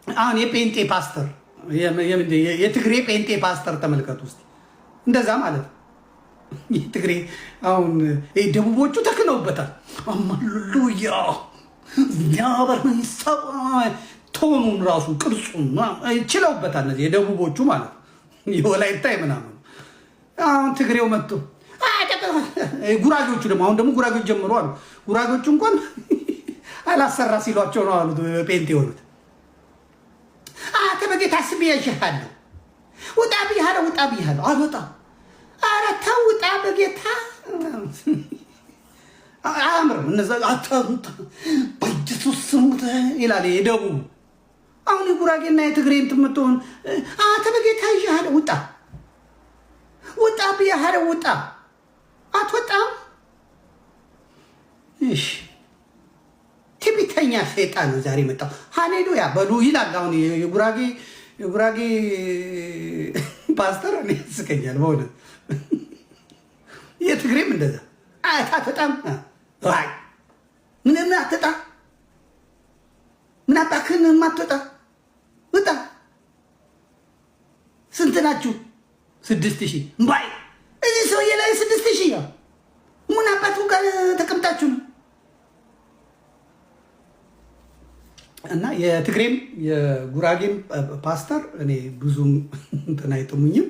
አሁን የጴንጤ ፓስተር፣ የትግሬ ጴንጤ ፓስተር ተመልከቱ ውስጥ እንደዛ ማለት ነው። የትግሬ አሁን ደቡቦቹ ተክነውበታል። አማሉያ ቶኑን ራሱ ቅርጹን ችለውበታል። እነዚህ የደቡቦቹ ማለት ነው፣ የወላይታ ምናምን። አሁን ትግሬው መጥቶ፣ ጉራጌዎቹ ደግሞ፣ አሁን ደግሞ ጉራጌዎች ጀምሮ አሉ። ጉራጌዎቹ እንኳን አላሰራ ሲሏቸው ነው አሉ ጴንጤ የሆኑት። አንተ በጌታ ስም ያይሻለሁ፣ ውጣ ብያለሁ፣ ውጣ ብያለሁ፣ አልወጣም። ኧረ ተው ውጣ በጌታ፣ አያምርም። እነዛ በኢየሱስ ስም ይላል የደቡብ። አሁን የጉራጌና የትግሬ እንትን የምትሆን አንተ በጌታ ይዣለሁ፣ ውጣ፣ ውጣ ብያለሁ፣ ውጣ፣ አትወጣም። እሺ ትዕቢተኛ ሰይጣን ነው ዛሬ መጣው። ሃሌሉያ በሉ ይላል። አሁን የጉራጌ ፓስተር እኔ ያስቀኛል በእውነት። የትግሬም እንደዛ አትወጣም፣ ምን አትወጣ፣ ምን አባክህን የማትወጣ፣ ውጣ። ስንት ናችሁ? 6000 እምባይ እዚህ ሰውዬ ላይ 6000 ምን አባቱ ጋር ተቀምጣችሁ ነው? እና የትግሬም የጉራጌም ፓስተር እኔ ብዙም እንትን አይጥሙኝም።